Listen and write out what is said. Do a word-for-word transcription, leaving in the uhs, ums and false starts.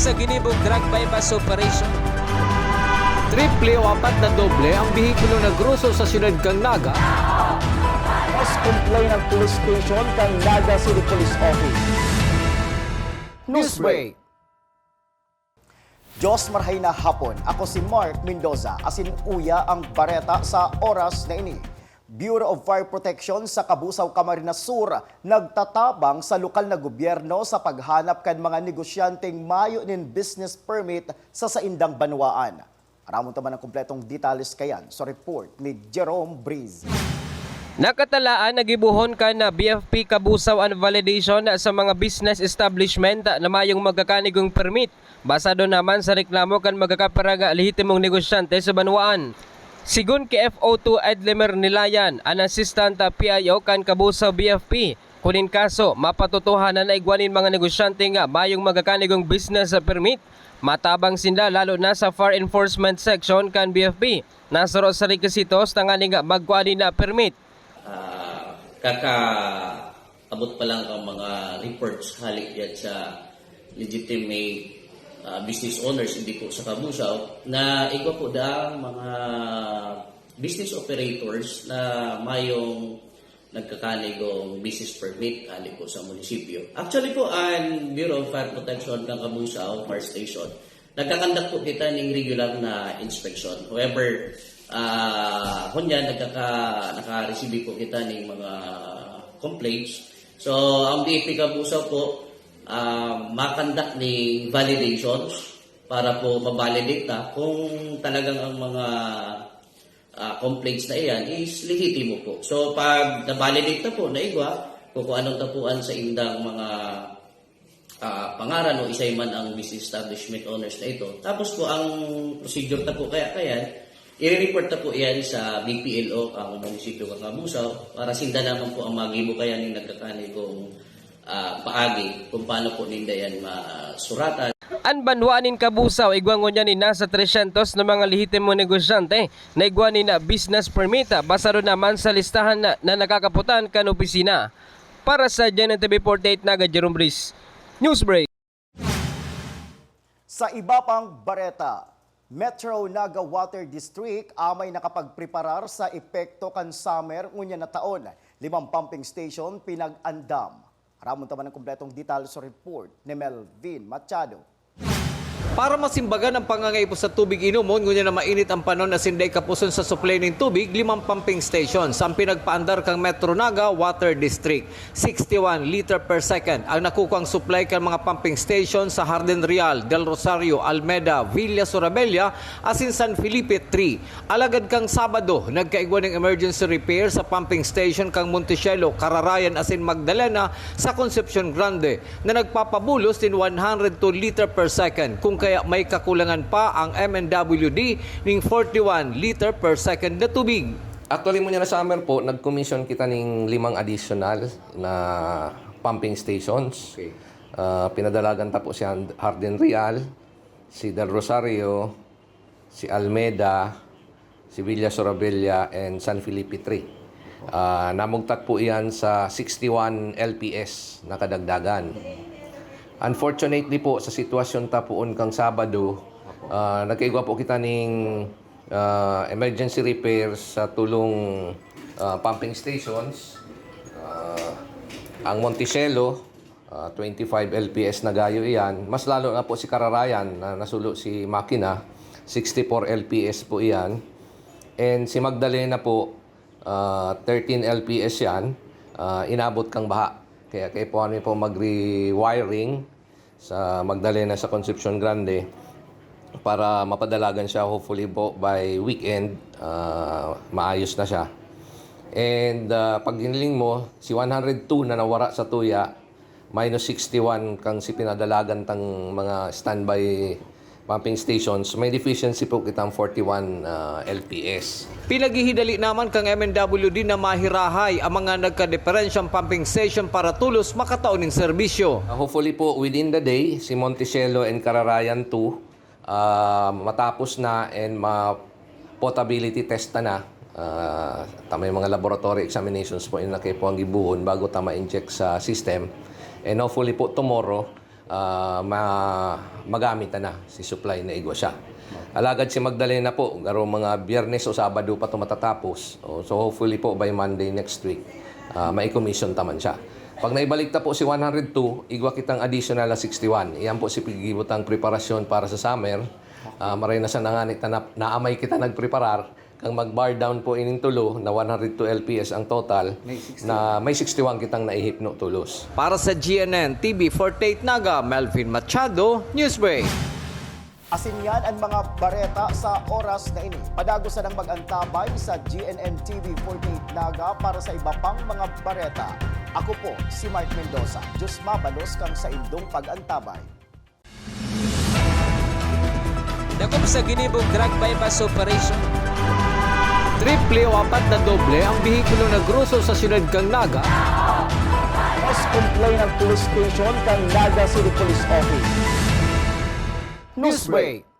Sa ginibong drug buy-bust operation. Triple o apat na doble ang behikulo na groso sa siyudad kan Naga. Mas complain ang police station kan Naga City Police Office. Newsbreak. Diyos marhay na hapon. Ako si Mark Mendoza. Asin uya ang bareta sa oras na ini. Bureau of Fire Protection sa Cabusao, Camarines Sur, nagtatabang sa lokal na gobyerno sa paghanap kan mga negosyanteng mayo nin business permit sa saindang banwaan. Aramon ta man ang kompletong detalles kayan sa report ni Jerome Breeze. Nakatalaan na gibohon kan B F P Cabusao an validation sa mga business establishment na mayong magkakanigong permit, basado naman sa reklamo kan magkakaparaga lehitimong negosyante sa banwaan. Sigon ki F O two Edlimer Nilayan, an Assistant P I O kan Cabusao B F P, kun in kaso mapatotohanan na igwa nin mga negosyante nga mayong magkakanigong business permit, matabang sinda lalo na sa Fire Enforcement Section kan B F P. Nasaro sa requisitos tanganing magkua nin permit. Ah, kakaabot pa lang ang mga reports halik diyan sa legitimate ah, business owners, hindi po sa Cabusao, na igwa po daang mga business operators na mayong nagkakanigong business permit halik po sa munisipyo. Actually po, ang Bureau of Fire Protection kan Cabusao Fire Station, nagkakandak po kita ning regular na inspection. However, ah, kunya nagkaka, nakareceive po kita ning mga complaints. So, ang B F P Cabusao po, ah, makandak ning validations para po ma-validate ta kung talagang ang mga ah, complaints na iyan is lehitimo po. So, pag na-validate na po, naigwa, kukuanon ta po an saindang mga ah, pangaran o isay man ang business establishment owners na ito. Tapos po, ang procedure ta po kaya kayan, i-report ta po iyan sa B P L O, ang munisipyo kan Cabusao, para sinda naman po ang magibo kayan ning nagkakanigong ah, paagi kung paano po ninda yan masuratan. An banwaan nin Cabusao igwa ngunyan nin nasa tresyentos na mga lehitimong negosyante na igwa nin business permit, basado naman sa listahan na, na nakakaputan kan opisina. Para sa G N N T V forty-eight Naga, Jerome Breeze, Newsbreak. Sa iba pang bareta, Metro Naga Water District amay nakapagpreparar sa epekto kan summer ngunyan na taon. Limang pumping station pinag-andam. Aramon ta man ang kompletong detalye sa report ni Melvin Machado. Para masimbagan ang pangangaipo sa tubig inomon, ngunyan na mainit ang panon asin dai kapuson sa supply nin tubig, limang pumping stations ang pinagpaandar kan Metro Naga Water District. Sixty-one liter per second ang nakukuang supply kan mga pumping station sa Jardin Real, Del Rosario, Almeda, Villa Sorabella, asin San Felipe three. Alagad kan Sabado, nagkaigwa nin emergency repair sa pumping station kan Montecielo, Cararayan asin Magdalena sa Concepcion Grande, na nagpapabulos nin one hundred two liter per second, kun kaya may kakulangan pa ang M N W D nin forty-one liter per second na tubig. Actually, ngunyan na summer po, nag-commission kita ning limang additional na pumping stations. Okay. Ah, pinadalagan ta po si Hand-, Jardin Real, si Del Rosario, si Almeda, si Villa Sorabella, and San Felipe three. Ah, namugtak po iyan sa sixty-one L P S na kadagdagan. Unfortunately po, sa sitwasyon ta poon kang Sabado, ah, nagkaigwa po kita ning ah, emergency repairs sa tulong ah, pumping stations. Ah, ang Montecielo, ah, twenty-five L P S na gayo iyan. Mas lalo na po si Cararayan na nasulo si makina, sixty-four L P S po iyan. And si Magdalena po, ah, thirteen L P S yan. Ah, inabot kang baha. Kaya kaipuhan mi po mag-rewiring sa Magdalena sa Concepcion Grande para mapadalagan siya, hopefully po by weekend, ah, maayos na siya. And ah, pag hiniling mo, si one hundred two na nawara sa tuya, minus sixty-one kang si pinadalagan tang mga standby pumping stations, may deficiency po kitang forty-one ah, L P S. Pinaghihidali naman kan M N W D na mahirahay ang mga nagkadiperensyang pumping station para tolos makatao nin serbisyo. Ah, hopefully po, within the day, si Montecielo and Cararayan two, ah, matapos na and ma potability test na na. Ah, ta may mga laboratory examinations po yung nakaipuhan gibuhon bago ta ma-inject sa system. And hopefully po tomorrow, ah, ma-, magamit na si supply na igwa siya. Alagad si Magdalena po, garo mga Biyernes o Sabado pa 'to matatapos. O, so hopefully po by Monday next week, ah, mai-commission ta man siya. Pag naibalik ta po si one hundred two, igwa kitang additional na sixty-one. Iyan po si pigibutang preparasyon para sa summer. Ah, maray na sa nanganit na nap-, naamay kita nagpreparar, kang mag-bar down po ining tulo na one hundred two L P S ang total, May sixty-one. Na may sixty-one kitang naihipno tulos. Para sa G N N T V forty-eight Naga, Melvin Machado, Newsbreak. Asin yan ang mga bareta sa oras na ini. Padagos sanang mag-antabay sa G N N T V forty-eight Naga para sa iba pang mga bareta. Ako po si Mark Mendoza. Diyos mabalos kan saindong pag-antabay. Dakop sa ginibong drug buy-bust operation. Triple o apat na doble ang behikulo na groso sa siyudad kan Naga. Mas complain ang police station kan Naga City Police Office. Newsbreak.